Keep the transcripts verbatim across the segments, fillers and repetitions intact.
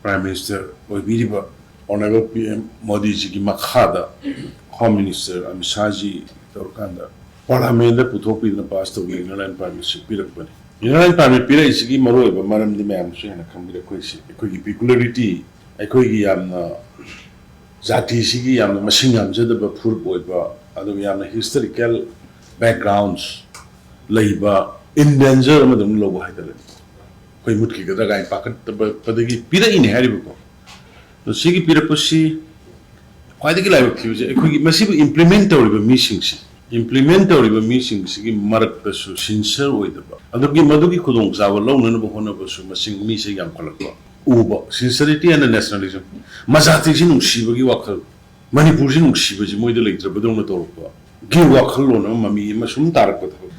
Prime Minister ꯑꯣꯏꯕꯤꯔꯤꯕ Honorable P M ꯃꯣꯗꯤꯖꯤꯒꯤ ꯃꯈꯥꯗ Home Minister Amit ꯁꯥꯍꯖꯤ ꯇꯧꯔꯀꯥꯟꯗ Parliamentꯗ ꯄꯨꯊꯣꯛꯄꯤꯗꯅ pass ꯇꯧꯕꯤꯗꯅ Inner Line Permitꯁꯤ ꯄꯤꯔꯛꯄꯅꯤ꯫ Inner Line Permit ꯄꯤꯔꯛꯏꯁꯤꯒꯤ ꯃꯔꯨꯑꯣꯏꯕ ꯃꯔꯝꯗꯤ ꯃꯌꯥꯝꯁꯨ ꯍꯦꯟꯅ ꯈꯪꯕꯤꯔꯦ꯫ ꯑꯩꯈꯣꯏꯁꯤ, ꯑꯩꯈꯣꯏꯒꯤ peculiarity, ꯑꯩꯈꯣꯏꯒꯤ ꯌꯥꯝꯅ ꯖꯥꯇꯤꯁꯤꯒꯤ ꯌꯥꯝꯅ ꯃꯁꯤꯡ ꯌꯥꯝꯖꯗꯕ ꯐꯨꯔꯨꯞ ꯑꯣꯏꯕ, ꯑꯗꯨꯒ ꯌꯥꯝꯅ historical backgrounds ꯂꯩꯕ, in danger ꯑꯃꯗꯧꯅ ꯂꯧꯕ ꯍꯥꯏꯇꯥꯔꯦ꯫ ꯑꯩꯈꯣꯏ ꯃꯨꯠꯈꯤꯒꯗ꯭ꯔꯥ ꯀꯥꯏꯅ ꯄꯥꯈꯠꯄꯗꯒꯤ ꯄꯤꯔꯛꯏꯅꯦ ꯍꯥꯏꯔꯤꯕꯀꯣ꯫ ꯑꯗꯣ ꯁꯤꯒꯤ ꯄꯤꯔꯛꯄꯁꯤ ꯈ꯭ꯋꯥꯏꯗꯒꯤ ꯂꯥꯏꯕꯛ ꯊꯤꯕꯁꯦ, ꯑꯩꯈꯣꯏꯒꯤ ꯃꯁꯤꯕꯨ implement ꯇꯧꯔꯤꯕ ꯃꯤꯁꯤꯡꯁꯤ, implement ꯇꯧꯔꯤꯕ ꯃꯤꯁꯤꯡꯁꯤꯒꯤ ꯃꯔꯛꯇꯁꯨ sincere ꯑꯣꯏꯗꯕ, ꯑꯗꯨꯒꯤ, ꯃꯗꯨꯒꯤ ꯈꯨꯗꯣꯡꯆꯥꯕ ꯂꯧꯅꯅꯕ ꯍꯣꯠꯅꯕꯁꯨ ꯃꯁꯤꯡ, ꯃꯤꯁꯦ ꯌꯥꯝꯈꯠꯂꯛꯄ ꯎꯕ꯫ Sincerity and nationalism, ꯃꯖꯥꯇꯤꯁꯤ ꯅꯨꯡꯁꯤꯕꯒꯤ ꯋꯥꯈꯜ, ꯃꯅꯤꯄꯨꯔꯁꯤ ꯅꯨꯡꯁꯤꯕꯁꯤ ꯃꯣꯏꯗ ꯂꯩꯇ꯭ꯔꯕꯗꯧꯅ ꯇꯧꯔꯛꯄ ꯒꯤ ꯋꯥꯈꯜꯂꯣꯟ ꯑꯃ, ꯃꯃꯤ ꯑꯃ ꯁꯨꯝ ꯇꯥꯔꯛꯄ ꯊꯕꯛ꯫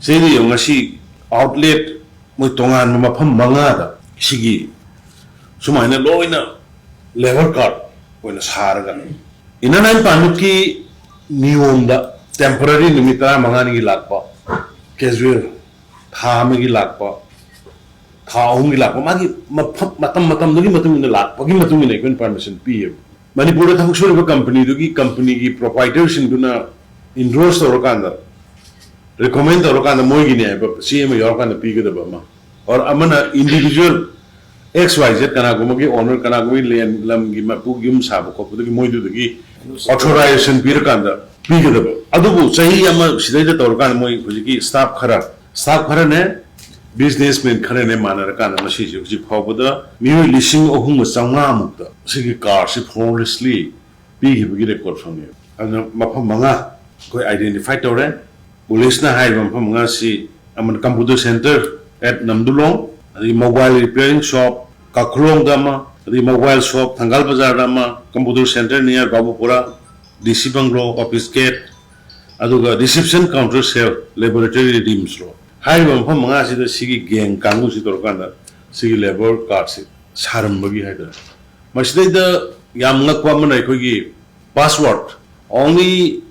ꯁꯤꯗ ꯌꯦꯡꯉꯨ, ꯉꯁꯤ outlet ꯃꯣꯏ ꯇꯣꯉꯥꯟꯕ ꯃꯐꯝ ꯃꯉꯥꯗ ꯁꯤꯒꯤ ꯁꯨꯃꯥꯏꯅ ꯂꯣꯏꯅ labour card ꯑꯣꯏꯅ ꯁꯥꯔꯒ, Inner Line Permitꯀꯤ ꯅꯤꯌꯣꯝꯗ temporary ꯅꯨꯃꯤꯠ ꯇꯔꯥꯃꯉꯥꯅꯤꯒꯤ ꯂꯥꯛꯄ, casual ꯊꯥ ꯑꯃꯒꯤ ꯂꯥꯛꯄ, ꯊꯥ ꯑꯍꯨꯝꯒꯤ ꯂꯥꯛꯄ, ꯃꯥꯒꯤ ꯃꯐꯝ, ꯃꯇꯝ ꯃꯇꯝꯗꯨꯒꯤ ꯃꯇꯨꯡ ꯏꯟꯅ ꯂꯥꯛꯄꯒꯤ ꯃꯇꯨꯡ ꯏꯟꯅ ꯑꯩꯈꯣꯏꯅ permission ꯄꯤꯌꯦꯕ꯫ ꯃꯅꯤꯄꯨꯔꯗ ꯊꯕꯛ ꯁꯨꯔꯤꯕ companyꯗꯨꯒꯤ, companyꯒꯤ proprietorꯁꯤꯡꯗꯨꯅ endorse ꯇꯧꯔꯀꯥꯟꯗ, recommend ꯇꯧꯔꯀꯥꯟꯗ, ꯃꯣꯏꯒꯤꯅꯦ ꯍꯥꯏꯕ ꯆꯦ ꯑꯃ ꯌꯥꯎꯔꯀꯥꯟꯗ ꯄꯤꯒꯗꯕ ꯑꯃ, or ꯑꯃꯅ individual X Y Z ꯀꯅꯥꯒꯨꯝꯕꯒꯤ owner, ꯀꯅꯥꯒꯨꯝꯕꯒꯤ land, ꯂꯝꯒꯤ ꯃꯄꯨ, ꯌꯨꯝ ꯁꯥꯕ ꯈꯣꯠꯄꯗꯨꯒꯤ ꯃꯣꯏꯗꯨꯗꯒꯤ authorization ꯄꯤꯔꯀꯥꯟꯗ ꯄꯤꯒꯗꯕ꯫ ꯑꯗꯨꯕꯨ ꯆꯍꯤ ꯑꯃ ꯁꯤꯗꯩꯗ ꯇꯧꯔꯀꯥꯟꯗ ꯃꯣꯏ ꯍꯧꯖꯤꯛꯀꯤ staff ꯈꯔ, staff ꯈꯔꯅꯦ, businessman ꯈꯔꯅꯦ ꯃꯥꯟꯅꯔꯀꯥꯟꯗ ꯃꯁꯤꯁꯦ ꯍꯧꯖꯤꯛ ꯐꯥꯎꯕꯗ ꯃꯤꯑꯣꯏ ꯂꯤꯁꯤꯡ ꯑꯍꯨꯝꯒ ꯆꯥꯝꯃꯉꯥ ꯃꯨꯛꯇ ꯁꯤꯒꯤ cardꯁꯤ formalistly ꯄꯤꯈꯤꯕꯒꯤ record ꯐꯪꯉꯦ꯫ ꯑꯗꯨꯅ ꯃꯐꯝ ꯃꯉꯥ ꯑꯩꯈꯣꯏ identify ꯇꯧꯔꯦ꯫ Policeꯅ ꯍꯥꯏꯔꯤꯕ ꯃꯐꯝ ꯃꯉꯥꯁꯤ ꯑꯃꯅ computer center at ꯅꯝꯗꯨꯂꯣꯡ, ꯑꯗꯒꯤ mobile repairing shop ꯀꯥꯈꯨꯂꯣꯡꯗ ꯑꯃ, ꯑꯗꯒꯤ mobile shop ꯊꯪꯒꯥꯜ ꯕꯖꯥꯔꯗ ꯑꯃ, computer center near ꯕꯥꯕꯨꯄꯨꯔꯥ, D C bungalow, office gate, ꯑꯗꯨꯒ reception counter cell, laboratory, RIMS road꯫ ꯍꯥꯏꯔꯤꯕ ꯃꯐꯝ ꯃꯉꯥꯁꯤꯗ ꯁꯤꯒꯤ gang ꯀꯥꯡꯕꯨꯁꯤ ꯇꯧꯔꯀꯥꯟꯗ ꯁꯤꯒꯤ labour cardꯁꯤ ꯁꯥꯔꯝꯕꯒꯤ ꯍꯥꯏꯇꯥꯔꯦ꯫ ꯃꯁꯤꯗꯩꯗ ꯌꯥꯝ ꯉꯛꯄ ꯑꯃꯅ, ꯑꯩꯈꯣꯏꯒꯤ password, only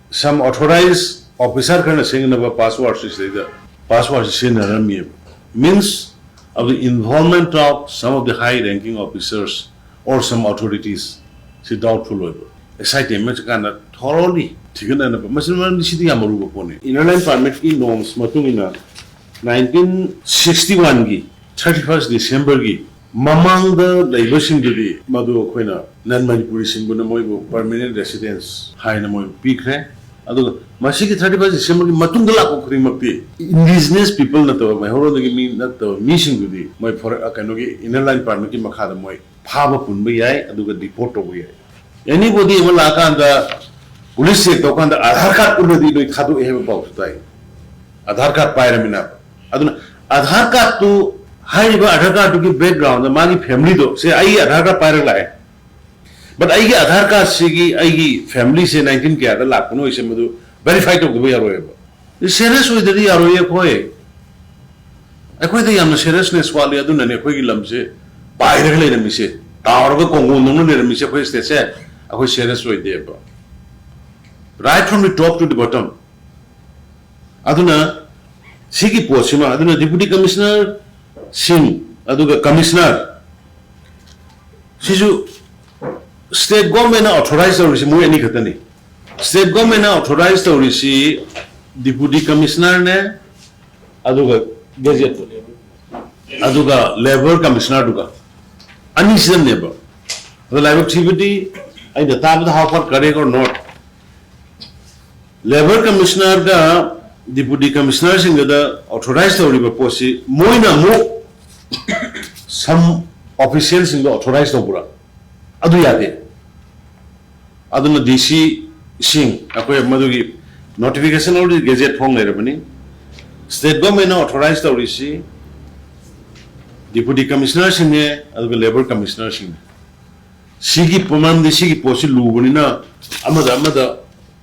some authorized officer ꯈꯔꯅ ꯁꯤꯖꯤꯟꯅꯕ passwordꯁꯤ ꯁꯤꯗꯩꯗ passwordꯁꯤ ꯁꯤꯖꯤꯟꯅꯔꯝꯃꯤꯕ꯫ Means of the involvement of some of the high ranking officers or some authorities ꯁꯤ doubtful ꯑꯣꯏꯕ꯫ ꯑꯦꯁ ꯑꯥꯏ ꯇꯤ ꯑꯃ ꯆꯠꯀꯥꯟꯗ thoroughly ꯊꯤꯒꯠꯅꯅꯕ, ꯃꯁꯤ ꯃꯔꯝꯗꯤ ꯁꯤꯗꯤ ꯌꯥꯝ ꯑꯔꯨꯕ ꯄꯣꯠꯅꯤ꯫ Inner Line Permitꯀꯤ norms ꯃꯇꯨꯡ ꯏꯟꯅ nineteen sixty oneꯒꯤ thirty first Decemberꯒꯤ ꯃꯃꯥꯡꯗ ꯂꯩꯕꯁꯤꯡꯗꯨꯗꯤ ꯃꯗꯨ ꯑꯩꯈꯣꯏꯅ non Manipuriꯁꯤꯡꯕꯨꯅ ꯃꯣꯏꯕꯨ permanent residence ꯍꯥꯏꯅ ꯃꯣꯏꯕꯨ ꯄꯤꯈ꯭ꯔꯦ꯫ ꯑꯗꯨꯒ ꯃꯁꯤꯒꯤ thirty first Decemberꯒꯤ ꯃꯇꯨꯡꯗ ꯂꯥꯛꯄ ꯈꯨꯗꯤꯡꯃꯛꯇꯤ indigenous people ꯅꯠꯇꯕ, ꯃꯩꯍꯧꯔꯣꯟꯗꯒꯤ ꯃꯤ ꯅꯠꯇꯕ ꯃꯤꯁꯤꯡꯗꯨꯗꯤ ꯃꯣꯏ ꯐꯣꯔ-, ꯀꯩꯅꯣꯒꯤ Inner Line Permitꯀꯤ ꯃꯈꯥꯗ ꯃꯣꯏ ꯐꯥꯕ ꯄꯨꯟꯕ ꯌꯥꯏ, ꯑꯗꯨꯒ deport ꯇꯧꯕ ꯌꯥꯏ꯫ Anybody ꯑꯃ ꯂꯥꯛꯑꯀꯥꯟꯗ police check ꯇꯧꯀꯥꯟꯗ Aadhaar card ꯎꯠꯂꯗꯤ ꯂꯣꯏ ꯊꯥꯗꯣꯛꯑꯦ ꯍꯥꯏꯕ ꯄꯥꯎꯁꯨ ꯇꯥꯏ꯫ Aadhaar card ꯄꯥꯏꯔꯃꯤꯅ꯫ ꯑꯗꯨꯅ Aadhaar cardꯇꯨ, ꯍꯥꯏꯔꯤꯕ Aadhaar cardꯇꯨꯒꯤ backgroundꯗ ꯃꯥꯒꯤ familyꯗꯣ, ꯁꯦ ꯑꯩ Aadhaar card ꯄꯥꯏꯔꯒ ꯂꯥꯛꯑꯦ, but ꯑꯩꯒꯤ Aadhaar cardꯁꯤꯒꯤ ꯑꯩꯒꯤ familyꯁꯦ nineteen ꯀꯌꯥꯗ ꯂꯥꯛꯄꯅꯣ ꯍꯥꯏꯁꯦ ꯃꯗꯨ verify ꯇꯧꯗꯕ ꯌꯥꯔꯣꯏꯕ꯫ Serious ꯑꯣꯏꯗ꯭ꯔꯗꯤ ꯌꯥꯔꯣꯏꯌꯦ ꯑꯩꯈꯣꯏ꯫ ꯑꯩꯈꯣꯏꯗ ꯌꯥꯝꯅ seriousness ꯋꯥꯠꯂꯤ, ꯑꯗꯨꯅꯅꯦ ꯑꯩꯈꯣꯏꯒꯤ ꯂꯝꯁꯦ ꯄꯥꯏꯔꯒ ꯂꯩꯔꯝꯃꯤꯁꯦ, ꯇꯥꯎꯔꯒ ꯀꯣꯡꯒꯣꯟꯗꯧꯅ ꯂꯩꯔꯝꯃꯤꯁꯦ ꯑꯩꯈꯣꯏ stateꯁꯦ꯫ ꯑꯩꯈꯣꯏ serious ꯑꯣꯏꯗꯦꯕ, right from the top to the bottom꯫ ꯑꯗꯨꯅ ꯁꯤꯒꯤ ꯄꯣꯠꯁꯤꯃ, ꯑꯗꯨꯅ Deputy Commissionerꯁꯤꯡ ꯑꯗꯨꯒ Commissioner ꯁꯤꯁꯨ state governmentꯅ authorize ꯇꯧꯔꯤꯁꯤ ꯃꯣꯏ ꯑꯅꯤ ꯈꯛꯇꯅꯤ꯫ State governmentꯅ authorize ꯇꯧꯔꯤꯁꯤ Deputy Commissionerꯅꯦ, ꯑꯗꯨꯒ Gazette, ꯑꯗꯨꯒ Labour Commissionerꯗꯨꯒ, ꯑꯅꯤꯁꯤꯗꯅꯦꯕ꯫ ꯑꯗꯣ ꯂꯥꯏꯕꯛ ꯊꯤꯕꯗꯤ, ꯑꯩꯅ ꯇꯥꯕꯗ, how far correct or not, Labour Commissionerꯒ Deputy Commissionerꯁꯤꯡꯒꯗ authorize ꯇꯧꯔꯤꯕ ꯄꯣꯠꯁꯤ ꯃꯣꯏꯅ ꯑꯃꯨꯛ some officialꯁꯤꯡꯗ authorize ꯇꯧꯕ꯭ꯔꯥ? ꯑꯗꯨ ꯌꯥꯗꯦ꯫ ꯑꯗꯨꯅ ꯗꯤ ꯁꯤꯁꯤꯡ ꯑꯩꯈꯣꯏ ꯃꯗꯨꯒꯤ notification already, Gazette ꯐꯣꯡ ꯂꯩꯔꯕꯅꯤ꯫ State governmentꯅ authorize ꯇꯧꯔꯤꯁꯤ Deputy Commissionerꯁꯤꯡꯅꯦ, ꯑꯗꯨꯒ Labour Commissionerꯁꯤꯡꯅꯦ꯫ ꯁꯤꯒꯤ ꯄ-, ꯃꯔꯝꯗꯤ ꯁꯤꯒꯤ ꯄꯣꯠꯁꯤ ꯂꯨꯕꯅꯤꯅ ꯑꯃꯗ ꯑꯃꯗ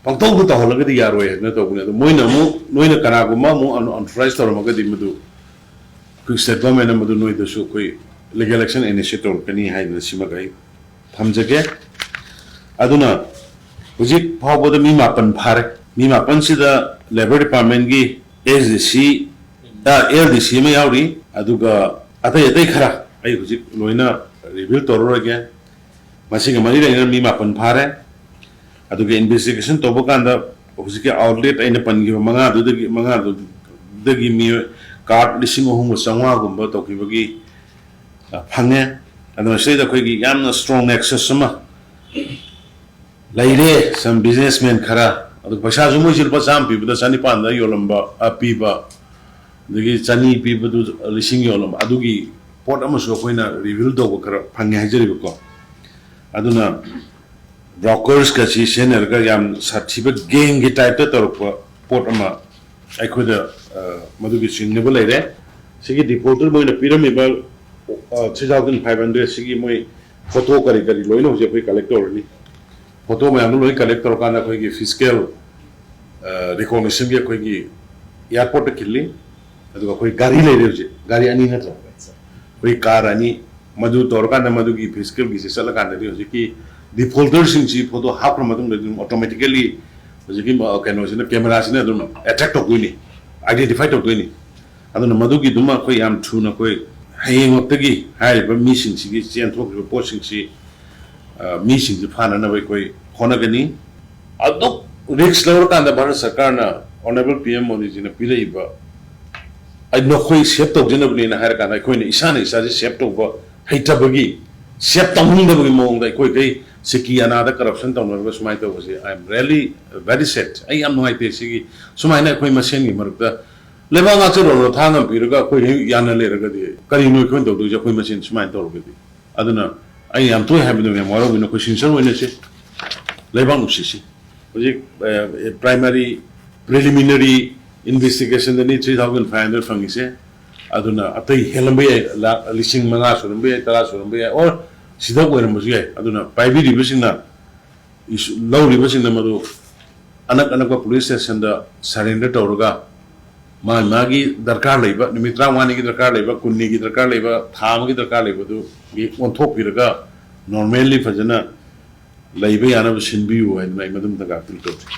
ꯄꯪꯇꯧꯗ ꯇꯧꯍꯜꯂꯒꯗꯤ ꯌꯥꯔꯣꯏ ꯍꯥꯏꯗꯅ ꯇꯧꯕꯅꯤ꯫ ꯑꯗꯣ ꯃꯣꯏꯅ ꯑꯃꯨꯛ, ꯅꯣꯏꯅ ꯀꯅꯥꯒꯨꯝꯕ ꯑꯃꯨꯛ un-, authorize ꯇꯧꯔꯝꯃꯒꯗꯤ ꯃꯗꯨ ꯑꯩꯈꯣꯏ state governmentꯅ ꯃꯗꯨ ꯅꯣꯏꯗꯁꯨ ꯑꯩꯈꯣꯏ legal action initiate ꯇꯧꯔꯛꯀꯅꯤ ꯍꯥꯏꯗꯅ ꯁꯤꯃꯒ ꯑꯩ ꯊꯝꯖꯒꯦ꯫ ꯑꯗꯨꯅ ꯍꯧꯖꯤꯛ ꯐꯥꯎꯕꯗ ꯃꯤ ꯃꯥꯄꯟ ꯐꯥꯔꯦ꯫ ꯃꯤ ꯃꯥꯄꯟꯁꯤꯗ Labour Departmentꯀꯤ ꯑꯦꯁ ꯗꯤ ꯁꯤ, ꯑ, ꯑꯦꯜ ꯗꯤ ꯁꯤ ꯑꯃ ꯌꯥꯎꯔꯤ, ꯑꯗꯨꯒ ꯑꯇꯩ ꯑꯇꯩ ꯈꯔ ꯑꯩ ꯍꯧꯖꯤꯛ ꯂꯣꯏꯅ ꯔꯤꯚꯤꯜ ꯇꯧꯔꯔꯣꯏꯒꯦ꯫ ꯃꯁꯤꯒ ꯃꯔꯤ ꯂꯩꯅꯅ ꯃꯤ ꯃꯥꯄꯟ ꯐꯥꯔꯦ꯫ ꯑꯗꯨꯒ ꯏꯟꯚꯦꯁꯇꯤꯒꯦꯁꯟ ꯇꯧꯕ ꯀꯥꯟꯗ ꯍꯧꯖꯤꯛꯀꯤ ꯑꯥꯎꯠꯂꯦꯠ ꯑꯩꯅ ꯄꯟꯈꯤꯕ ꯃꯉꯥꯗꯨꯗꯒꯤ, ꯃꯉꯥꯗꯨꯗꯒꯤ ꯃꯤꯑꯣꯏ ꯀꯥꯔꯗ ꯂꯤꯁꯤꯡ ꯑꯍꯨꯝꯒ ꯆꯥꯝꯃꯉꯥꯒꯨꯝꯕ ꯇꯧꯈꯤꯕꯒꯤ, ꯑ, ꯐꯪꯉꯦ꯫ ꯑꯗꯨꯅ ꯁꯤꯗꯩꯗ ꯑꯩꯈꯣꯏꯒꯤ ꯌꯥꯝꯅ ꯁ꯭ꯇꯔꯣꯡ ꯅꯦꯛꯁꯁ ꯑꯃ ꯂꯩꯔꯦ꯫ ꯁꯝ ꯕꯤꯖꯤꯅꯦꯁꯃꯦꯟ ꯈꯔ, ꯑꯗꯨ ꯄꯩꯁꯥꯁꯨ ꯃꯣꯏꯁꯤ ꯂꯨꯄꯥ ꯆꯥꯝꯃ ꯄꯤꯕꯗ ꯆꯅꯤꯄꯥꯟꯗ ꯌꯣꯜꯂꯝꯕ, ꯑ, ꯄꯤꯕ, ꯑꯗꯒꯤ ꯆꯅꯤ ꯄꯤꯕꯗꯨ ꯂꯤꯁꯤꯡ ꯌꯣꯜꯂꯝꯕ, ꯑꯗꯨꯒꯤ ꯄꯣꯠ ꯑꯃꯁꯨ ꯑꯩꯈꯣꯏꯅ ꯔꯤꯚꯤꯜ ꯇꯧꯕ ꯈꯔ ꯐꯪꯉꯦ ꯍꯥꯏꯖꯔꯤꯕꯀꯣ꯫ ꯑꯗꯨꯅ ꯕ꯭ꯔꯣꯀꯔꯁꯀ ꯁꯤ ꯁꯤꯖꯤꯟꯅꯔꯒ ꯌꯥꯝ ꯁꯥꯊꯤꯕ ꯒꯦꯡꯒꯤ ꯇꯥꯏꯞꯇ ꯇꯧꯔꯛꯄ ꯄꯣꯠ ꯑꯃ ꯑꯩꯈꯣꯏꯗ, ꯑ, ꯃꯗꯨꯒꯤ ꯆꯤꯡꯅꯕ ꯂꯩꯔꯦ꯫ ꯁꯤꯒꯤ ꯗꯤꯐꯣꯜꯇꯔ ꯃꯣꯏꯅ ꯄꯤꯔꯝꯃꯤꯕ, ꯑ, ꯊ꯭ꯔꯤ ꯊꯥꯎꯖꯟ ꯐꯥꯏꯚ ꯍꯟꯗ꯭ꯔꯦꯠ ꯁꯤꯒꯤ ꯃꯣꯏ ꯐꯣꯇꯣ ꯀꯔꯤ ꯀꯔꯤ ꯂꯣꯏꯅ ꯍꯧꯖꯤꯛ ꯑꯩꯈꯣꯏ ꯀꯂꯦꯛ ꯇꯧꯔꯅꯤ꯫ ꯐꯣꯇꯣ ꯃꯌꯥꯝꯗꯣ ꯂꯣꯏ ꯀꯂꯦꯛ ꯇꯧꯔꯀꯥꯟꯗ ꯑꯩꯈꯣꯏꯒꯤ ꯐꯤꯖꯤꯀꯦꯜ, ꯑ, ꯔꯤꯀꯣꯒꯅꯤꯁꯟꯒꯤ ꯑꯩꯈꯣꯏꯒꯤ ꯑꯦꯌꯥꯔꯄꯣꯔꯠꯇ ꯈꯤꯜꯂꯤ꯫ ꯑꯗꯨꯒ ꯑꯩꯈꯣꯏ ꯒꯥꯔꯤ ꯂꯩꯔꯦ ꯍꯧꯖꯤꯛ, ꯒꯥꯔꯤ ꯑꯅꯤ ꯅꯠꯇ꯭ꯔꯣ? ꯑꯩꯈꯣꯏ ꯀꯥꯔ ꯑꯅꯤ꯫ ꯃꯗꯨ ꯇꯧꯔꯀꯥꯟꯗ ꯃꯗꯨꯒꯤ ꯐꯤꯖꯤꯀꯦꯜꯒꯤꯁꯤ ꯆꯠꯂꯀꯥꯟꯗꯗꯤ ꯍꯧꯖꯤꯛꯀꯤ ꯗꯤꯐꯣꯜꯇꯔꯁꯤꯡꯁꯤ ꯐꯣꯇꯣ ꯍꯥꯞꯈ꯭ꯔ ꯃꯇꯨꯡꯗ ꯑꯗꯨꯝ ꯑꯣꯇꯣꯃꯦꯇꯤꯀꯦꯜꯂꯤ ꯍꯧꯖꯤꯛꯀꯤ ꯃ-, ꯀꯩꯅꯣꯁꯤꯅ, ꯀꯦꯃꯦꯔꯥꯁꯤꯅ ꯑꯗꯨꯝ ꯑꯦꯇ꯭ꯔꯦꯛ ꯇꯧꯗꯣꯏꯅꯤ, ꯑꯥꯏꯗꯦꯟꯇꯤꯐꯥꯏ ꯇꯧꯗꯣꯏꯅꯤ꯫ ꯑꯗꯨꯅ ꯃꯗꯨꯒꯤ ꯑꯗꯨꯝ ꯑꯩꯈꯣꯏ ꯌꯥꯝ ꯊꯨꯅ ꯑꯩꯈꯣꯏ ꯍꯌꯦꯡꯃꯛꯇꯒꯤ ꯍꯥꯏꯔꯤꯕ ꯃꯤꯁꯤꯡꯁꯤꯒꯤ ꯆꯦꯟꯊꯣꯛꯈ꯭ꯔꯤꯕ ꯄꯣꯠꯁꯤꯡꯁꯤ, ꯑ, ꯃꯤꯁꯤꯡꯁꯤ ꯐꯥꯅꯅꯕ ꯑꯩꯈꯣꯏ ꯍꯣꯠꯅꯒꯅꯤ꯫ ꯑꯗꯨꯛ ꯔꯤꯛꯁ ꯂꯧꯔꯀꯥꯟꯗ ꯚꯥꯔꯠ ꯁꯔꯀꯥꯔꯅ, ꯑꯣꯅꯔꯦꯕꯜ ꯄꯤ ꯑꯦꯝ ꯃꯣꯗꯤꯖꯤꯅ ꯄꯤꯔꯛꯏꯕ, "ꯑꯩ ꯅꯈꯣꯏ ꯁꯦꯞ ꯇꯧꯖꯅꯕꯅꯦꯅ" ꯍꯥꯏꯔꯀꯥꯟꯗ ꯑꯩꯈꯣꯏꯅ ꯏꯁꯥꯅ ꯏꯁꯥꯁꯦ ꯁꯦꯞ ꯇꯧꯕ ꯍꯩꯇꯕꯒꯤ, ꯁꯦꯞ ꯇꯧꯅꯤꯡꯗꯕꯒꯤ ꯃꯑꯣꯡꯗ ꯑꯩꯈꯣꯏꯈꯩ ꯁꯤꯀꯤ ꯑꯅꯥꯗ ꯀꯔꯞꯁꯟ ꯇꯧꯅꯔꯒ ꯁꯨꯃꯥꯏꯅ ꯇꯧꯕꯁꯦ, I am really very sad꯫ ꯑꯩ ꯌꯥꯝ ꯅꯨꯡꯉꯥꯏꯇꯦ꯫ ꯁꯤꯒꯤ ꯁꯨꯃꯥꯏꯅ ꯑꯩꯈꯣꯏ ꯃꯁꯦꯟꯒꯤ ꯃꯔꯛꯇ ꯂꯩꯕꯥꯛ ꯉꯥꯛꯆꯔꯣꯅ ꯊꯥꯡ ꯑꯃ ꯄꯤꯔꯒ ꯑꯩꯈꯣꯏ ꯍꯦꯛ ꯌꯥꯅ ꯂꯩꯔꯒꯗꯤ ꯀꯔꯤꯅꯣ ꯑꯩꯈꯣꯏꯅ ꯇꯧꯗꯣꯏꯁꯦ? ꯑꯩꯈꯣꯏ ꯃꯁꯦꯟ ꯁꯨꯃꯥꯏꯅ ꯇꯧꯔꯒꯗꯤ꯫ ꯑꯗꯨꯅ ꯑꯩ ꯌꯥꯝ ꯇꯣꯏ ꯍꯥꯏꯕꯗꯣ, ꯃꯌꯥꯝ ꯋꯥꯔꯧꯕꯤꯅꯨ, ꯑꯩꯈꯣꯏ ꯁꯤꯟꯁꯔ ꯑꯣꯏꯅꯁꯦ, ꯂꯩꯕꯥꯛ ꯅꯨꯡꯁꯤꯁꯤ꯫ ꯍꯧꯖꯤꯛ, ꯑ, ꯄ꯭ꯔꯥꯏꯃꯔꯤ, ꯄ꯭ꯔꯤꯂꯤꯃꯤꯅꯔꯤ ꯏꯟꯚꯦꯁꯇꯤꯒꯦꯁꯟꯗꯅꯤ ꯊ꯭ꯔꯤ ꯊꯥꯎꯖꯟ ꯐꯥꯏꯚ ꯍꯟꯗ꯭ꯔꯦꯠ ꯐꯪꯉꯤꯁꯦ꯫ ꯑꯗꯨꯅ ꯑꯇꯩ ꯍꯦꯜꯂꯝꯕ ꯌꯥꯏ, ꯂꯥꯈ ꯂꯤꯁꯤꯡ ꯃꯉꯥ ꯁꯨꯔꯝꯕ ꯌꯥꯏ, ꯇꯔꯥ ꯁꯨꯔꯝꯕ ꯌꯥꯏ, ꯑꯣꯔ ꯁꯤꯗ ꯑꯣꯏꯔꯝꯕꯁꯨ ꯌꯥꯏ꯫ ꯑꯗꯨꯅ ꯄꯥꯏꯕꯤꯔꯤꯕꯁꯤꯡꯅ, ꯏꯁꯨ-, ꯂꯧꯔꯤꯕꯁꯤꯡꯅ ꯃꯗꯨ ꯑꯅꯛ ꯑꯅꯛꯄ ꯄꯨꯂꯤꯁ ꯁ꯭ꯇꯦꯁꯟꯗ ꯁꯔꯦꯟꯗꯔ ꯇꯧꯔꯒ, ꯃꯥꯒꯤ ꯃꯥꯒꯤ ꯗꯔꯀꯥꯔ ꯂꯩꯕ, ꯅꯨꯃꯤꯠ ꯇꯔꯥꯃꯉꯥꯅꯤꯒꯤ ꯗꯔꯀꯥꯔ ꯂꯩꯕ, ꯀꯨꯟꯅꯤꯒꯤ ꯗꯔꯀꯥꯔ ꯂꯩꯕ, ꯊꯥ ꯑꯃꯒꯤ ꯗꯔꯀꯥꯔ ꯂꯩꯕꯗꯨꯒꯤ ꯑꯣꯟꯊꯣꯛꯄꯤꯔꯒ, ꯅꯣꯔꯃꯦꯜꯂꯤ ꯐꯖꯅ ꯂꯩꯕ ꯌꯥꯅꯕ ꯁꯤꯟꯕꯤꯌꯨ ꯍꯥꯏꯗꯅ ꯑꯩ ꯃꯗꯨꯝꯇꯪꯒ ꯑꯄꯤꯜ ꯇꯧꯖꯩ꯫